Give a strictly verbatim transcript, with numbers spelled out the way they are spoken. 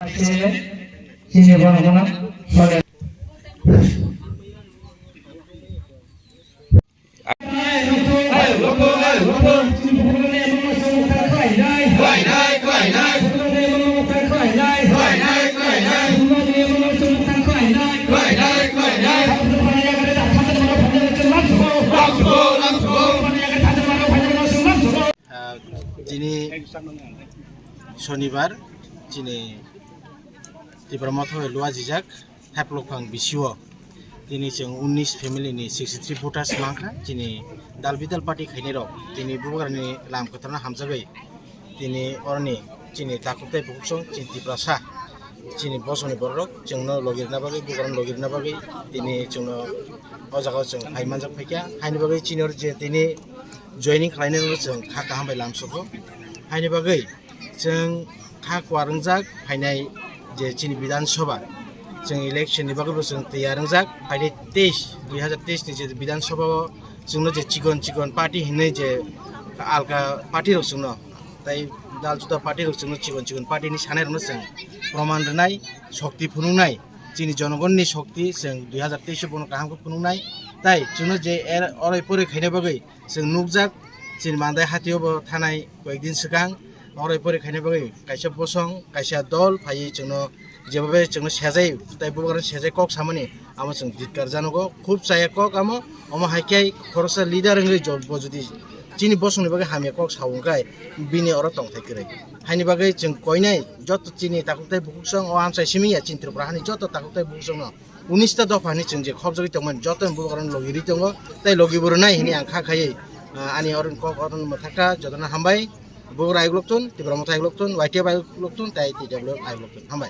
Chini bono bono. Ah, tini Sonibar, chini Tipra Motha bai luajijak, Thaiplok phang bisio tini chwng unis family ni sixty three voters mankha, chini dal bidal party khainai rok tini bubagrani lam kwtharno hamjagwi tini oroni chini takhuk tei bukhuk song chini Tiprasa chini bosongni bororok chwngno logi rwna bagwi, bubagrano logi rwna bagwi tini chwngno o jaga o chwng phai manjak phaikha. Haini bagwi chini oro je tini joining khlainai rokno chwng kha kaham bai lamsogo. Haini bagwi chwng kha kwar wngjak phainai je chini Bidhan Sabha, chwng election ni bagwi bo chwng tiyar wngjak. Phainai teis, dui hazar teis ni je Bidhan Sabha o chwngno je chikon chikon party hinwi je alka party rok chwngno, tai dal juda party rok chwngno chikon chikon party ni sanai rokno chwng proman rwnai, shokti phunuknai, chini jonogonni shokti chwng dui hazar teis o bono kaham khe phunuknai. Tai chwngno je er oroi poroi khaina bagwi chwng nukjak, chini Mandai hatio bo thanai koyekdin swkang oroi poroi khaina bagwi kaisa bosong, kaisa dol phaiwi chwngno, jebobe chwngno sejai, tai bubagrano sejai kok samani, amo chwng ditkar janogo, khub chaya kok amo. Omo hai khe khoroksa leader wngwi jo-, bo jodi chini bosongni bagwi hamya kok sa wngkha, bini oro tongthai kwrwi. Haini bagwi chwng koinai joto chini takhuk tai bukhuk song o amchai simi ya chini Tripura hani joto takhuk tai bukhuk songno unis ta dopha hinwi chwng je khopjagwi tongmani jotono bubagrano logi rwi tongo, tei logi bo rwnai hinwi ang kha khaiwi, ah, ani oro kok oro mwthakha, jotono hambai. Bubagra ayuk lokthun, Tipra Motha ayuk lokthun, Y T F ayuk lokthun, tei T W F ayuk lokthun. Hambai.